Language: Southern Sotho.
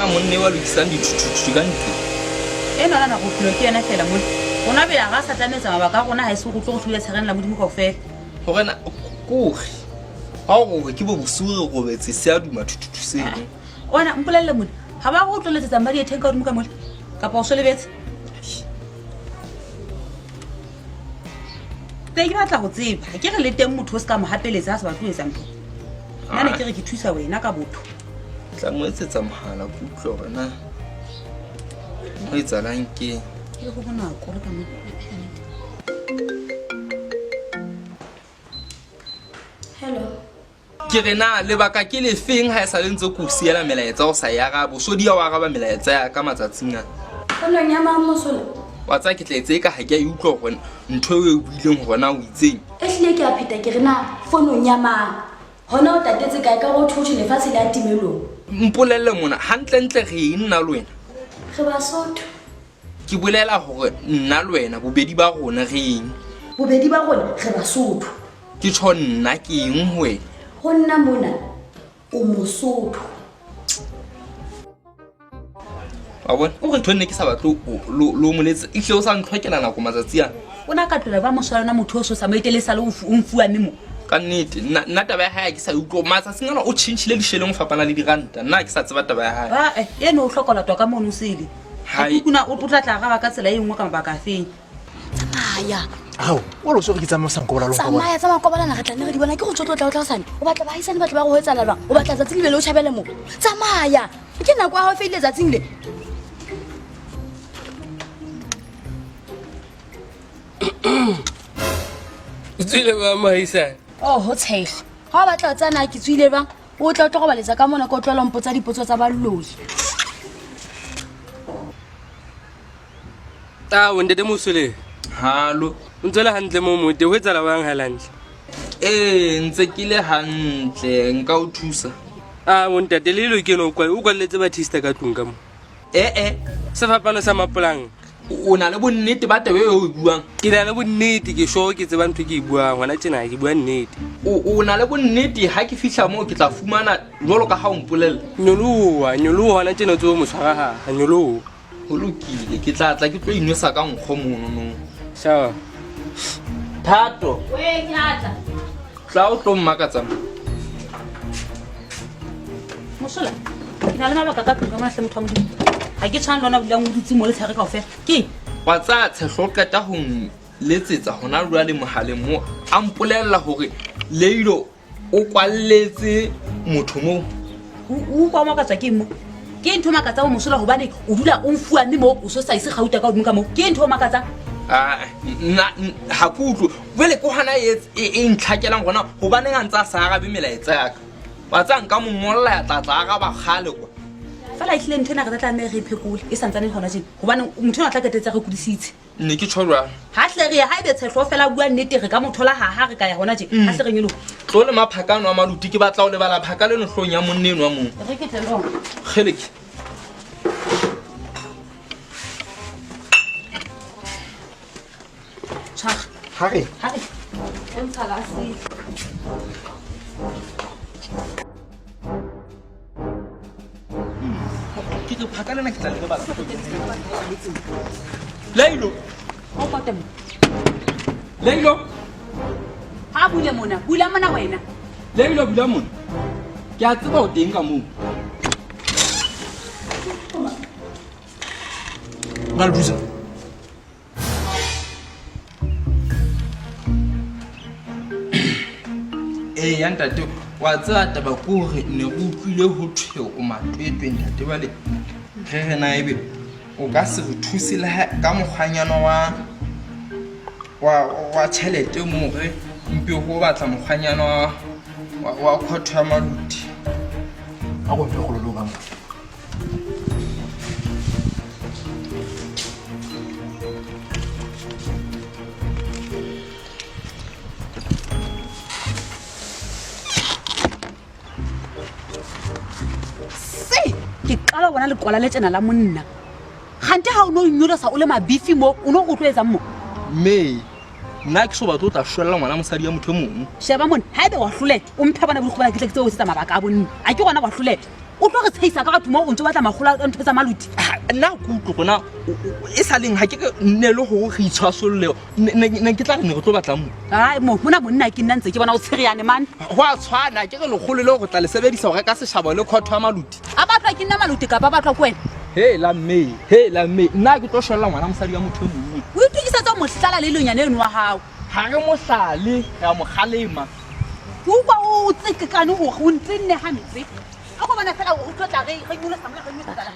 Na monne wa lokisang dithuthuthu ka ntle. Ena ona nako phelo ke yena fela mona. Rona bela ga sa tlametsa mabaka a rona ha e se go tlo go hlula tshereng la modimo kaofela. Hore na kore ha o gore ke bo bosiu re robetse se a duma thuthuthu seno. Ona mpolelle mona. Ha ba go tlo letsetsa madi e teng ka godimo ka mola. Kapa o so lebetse. Tse ke batla go tseba. Ha ke re le teng motho o se ka mo hapeletsa ha se batle ho etsa ntho. Nna ne ke re ke thusa wena ka botho. Tla mo etsetsa mohala ke utlwe hore na ho etsahalang ke. Ke go bonako le ka mo. Hello. Ke re na lebaka ke lefeng ha e sa le ntse ke o siela melaetsa o sa e arabe, o so dia o araba melaetsa ya ka matsatsing a. Fonong ya mang mosola? Wa tsaya ke tla etsa e ka ha ke a e utlwa hore ntho eo e buileng hore na o itseng. Ehlile ke a pheta ke re na fonong ya mang? Hona o tatetse kae ka go thotho lefatshe le a timelong? Mpolelle mona hantlentle re eng nna le wena? Re Basotho. Ke bolela hore nna le wena bobedi ba rona re eng? Bobedi ba rona re Basotho. Ke tjho nna ke eng ho wena? Ho nna mona o Mosotho. Wa bona? O re ntho nne ke sa batle lo moletse. Ehlile o sa ntlhokela nako matsatsi ana. O na ka tlola ba mosola yona motho o so sa mo etele sa le o mfuame mo. Ka nnete nna taba ya hae ha ke sa utlwa. Matsatsing ana o tjhentjhile disheleng ho fapana le diranta. Nna ha ke sa tseba taba ya hae. Ba eno o hloka latwa ka mono sele. Hai. Kuna o tla tla araba ka tsela e nngwe ka mabaka a feng? Tsamaya. Ao, o lo ke tsamaya sa nkobola lo nkobola. Tsamaya, tsamaya kobolana re tla nne re di bona ke go tsotlo tla o tla hosane. O batla bahaisane ba tla ba go hetsana jwang? O batla tsatsi le le o tjhabele mo. Tsamaya. Ke nako ya hao e fedile tsatsing le. O tswile ba mohaisane. Oh, ho tshehla. Ha o batla ho tsaya na ke tswile jwang? O tla o tlo robaletsa ka mona ke o tlohela mpotsa dipotso tsa baloi. Ao, ntate Mosole. Halo. O ntse le hantle mo mote, ho etsahala bang ha hantle? Ee, ntse ke le hantle, nka o thusa. Ao, ntate le lo keno kwa, o kwalletse Batista ka tlung ka mo. Eh. Sefapano sa mapolanka. O na le bonnete ba taba eo o e buang? Ke na le bonnete, ke sure ke tseba ntho ke e buang hona tjena, ke bua nnete. O na le bonnete ha ke fihla moo ke tla fumana jwalo ka ha o mpolella? Nyoloha, nyoloha hona tjena o tsebe mo tshwara ha, nyoloha. Ho lokile, ke tla tla ke tlo inwesa ka nkgo mono no. Sure. Thato. We ke a tla. Tla o tlo mmakatsa mo. Mosola, ke na le mabaka ka tlung ka mona hle motho wa Modimo. Ha ke tshwane le wena o dulang o dutse mo letshehare kaofela. Ke eng? Wa tsaya Tshehlo o qeta ho nletsetsa hona jwale mohaleng mo a mpolella hore Leilo o kwalletse motho moo. O utlwa o makatswa ke eng mo? Ke ntho e makatsang o mosola hobane o dula o mfuame mo o so sa ise gauta ka godimo ka mo. Ke ntho e makatsang? Ah, nna ha ke utlwe. Jwale ke hona e e ntlhakelang gona hobaneng a ntse a sa arabe melaetsa ya ka. Wa tsaya nka mo ngolla ya tla tla araba kgale kwa. Fela ehlile ntho ena re tla tlameha re iphekole e santsane le hona tjena hobane motho enwa o tla qetelletse a re kudisitse. Ne ke tjho jwalo. Ha hle re ya ha ebe Tshehlo fela a bua nnete re ka mo thola ha ha re ka ya hona tje. Ha hle re nyoloha. Tlo le maphaka ano a maluti ke batla ho lebala phaka leno hloohong ya monna eno a mong. Re ke tle lona. Kgeleke. Tshwara. Ha re. Ha re. O ntsha la se. Ke re phaka lena ke tla le lebala. Leilo. O kote mo. Leilo. Ha bule mona, bula mona wena. Leilo bula mona. Ke a tseba o teng ka moo. Nka le thusa. Ee ya ntate, wa tseba taba ke hore ne re utlwile ho thwe o matwetwe ntate jwale re re na ebe o ka se re thuse le ha ka mokgwanyana wa wa wa tjhelete moo re mpe ho batla mokgwanyana wa wa khotho ya maluti. A go mpe go lo ka mo. Se ke qala ho bona lekwala le tjena la monna. Kgante ha o no inyolosa o le mabifi mo, o no o tlo etsang mo? Mme nna ke so batle o tla shwella ngwana mosadi ya motho e mong. Sheba mona, haebe wa hloleha, o mphe bona borikgwe bana ke tle ke tsebe ho etsetsa mabaka a bonna. A ke gona wa hloleha. O tlo re tshehisa ka batho moo o ntse o batla makgolo a ntho tsa maluti. Nna ke utlwe gona e sa leng ga ke nne le gore re itshwasolle ne ke tla re ne re tlo batlang mo. Ai mo mona monna ke nna ntse ke bona o tshereane mane. Go a tshwana ke re lekgolo le go tla le sebedisa go reka seshabo le khotho ya maluti. A batlwa ke nna maluti kapa a batlwa ke wena? He la mme, he la mme, nna ke tlo shwella ngwana mosadi ya motho e mongwe. O itokisetsa mohlala le lonyane eno wa hao. Ga re mohlale, re a mo kgalema. Ke utlwa o tsekekane gore o ntse nne hampe. A ko bona fela o tlo tla re nyolosa mona re nyolosa.